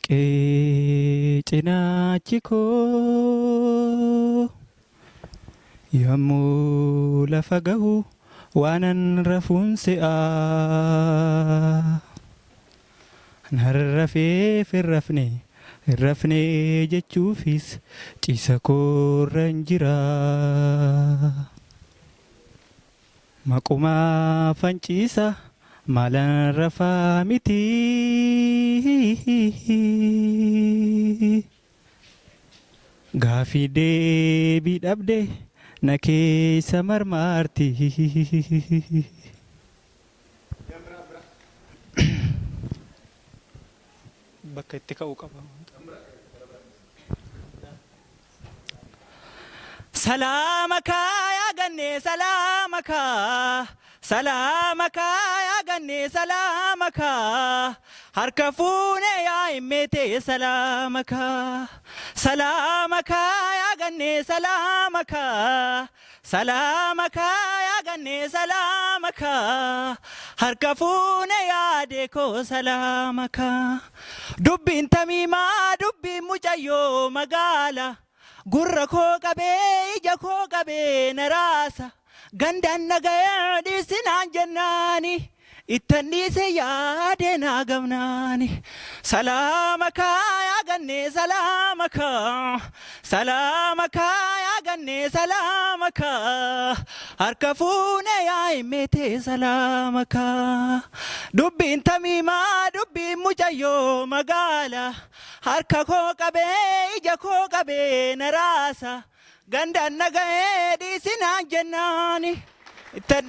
Dammaqee cinaachi koo yommuu lafa gahu waanan rafuun se'a. Nan rafeef hin rafne hin rafne jechuufis ciisa koorran jira. Maqumaafan ciisa maalan rafaa miti. Gaafii deebii dhabde na keessa marmaarti. Bakka itti ka'u qaba. Salaama kaa yaa gannee salaama kaa salaama kaa yaa gannee salaama kaa harka fuune yaa himmeetee salaama kaa salaama kaa yaa gannee salaama kaa salaama kaa yaa gannee salaama kaa harka fuune yaadee koo salaama kaa dubbiin tamiimaa dubbiin mucayyoo magaala Gurra koo qabee ija koo qabee na raasa Gandaan na ga'ee dhiisi naan jennaani Ittan dhiise yaadee naa gamnaani Salaama kaa yaa gannee salaama kaa Salaama kaa yaa gannee salaama kaa Harka fuune yaa himmeetee salaama kaa Dubbiin tamiimaa dubbiin mucayyoo magaala Harka koo qabee ija koo qabee na raasa gandaan na ga'ee dhiisi naan jennaani ittan.